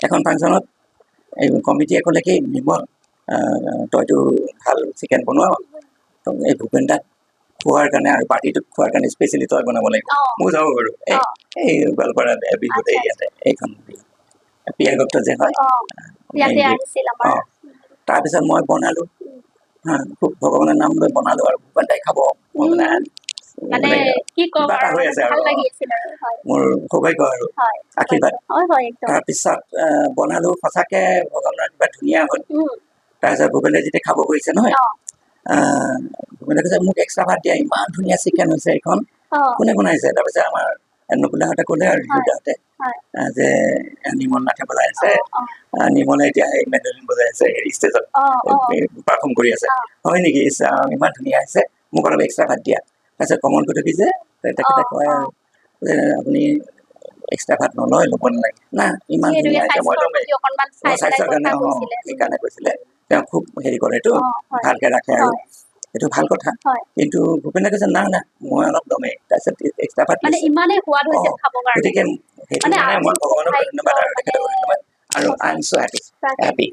এখন ফাংচনত এই কমিটিয়ে ক'লে কি, নিৰ্মল, তইতো ভাল চিকেন বনোৱা, তো এই ভূপেন দাক খোৱাৰ কাৰণে আৰু পাৰ্টিটোক খোৱাৰ কাৰণে স্পেচিয়েলি তই বনাব লাগিব। মই যাওঁ বাৰু। এই এই গোৱালপাৰা বিহুত, এই ইয়াতে এইখন বিহু পিয়াগপ্ত যে হয়। ইয়াতে আহিছিল আমাৰ। তাৰপিছত মই বনালো হা, খুব ভগৱানৰ নাম লৈ বনালো আৰু ভূপেন দাই খাব, মই মানে মানে কি ক'ম কিবা এটা আৰু হৈ আছে ভাল আৰু লাগি আছিল আৰু, হয়। মোৰ সৌভাগ্য আৰু আশীৰ্বাদ। হয় হয় একদম। তাৰপিছত বনালো, সঁচাকে ভগৱানৰ কিবা ধুনীয়া হ'ল। তাৰপিছত ভূপেন দাই যেতিয়া খাব গৈছে নহয়, ভূপেন দাই কৈছে, মোক এক্সট্ৰা ভাত দিয়া, ইমান ধুনীয়া চিকেন হৈছে এইখন, কোনে বনাইছে? তাৰপিছত আমাৰ নকুলাহঁতে ক'লে আৰু ৰিতুদাহঁতে যে নিৰ্মল নাথে বজাই আছে। নিৰ্মলে এতিয়া এই মেণ্ডলিন বজাই আছে, হেৰি ষ্টেজত অ অ পাৰফৰ্ম কৰি আছে। হয় নেকি? ইছ ৰাম, ইমান ধুনীয়া হৈছে, মোক অলপ এক্সট্ৰা ভাত দিয়া। তাৰপিছত কমল কটকী যে, তেখেতে কয় আৰু যে আপুনি এক্সট্ৰা ভাত নলয়, ল'ব নালাগে না, ইমান যিহেতুকে ধুনীয়া হৈছে, মই স্বাস্থ্যৰ ল'মেই। প্ৰতি অকণমান চাই পেলাই স্বাস্থ্যৰ কথা কাৰণে, কৈছিলে। সেইকাৰণে কৈছিলে। তেওঁ খুব হেৰি কৰেতো, ভালকে ৰাখে আৰু সেইটো ভাল কথা। কিন্তু ভূপেন দাই কৈছে, না না, মই অলপ ল'মেই। তাৰপিছত এক্সট্ৰা ভাত মানে লৈছে। ইমানেই সোৱাদ হৈছে খাবৰ কাৰণে। গতিকে সেইটো মানে কাৰণে মই আজি ভগৱানক সৌভাগ্য ধন্যবাদ আৰু তেখেতক ধন্যবাদ আৰু I am so happy. Happy.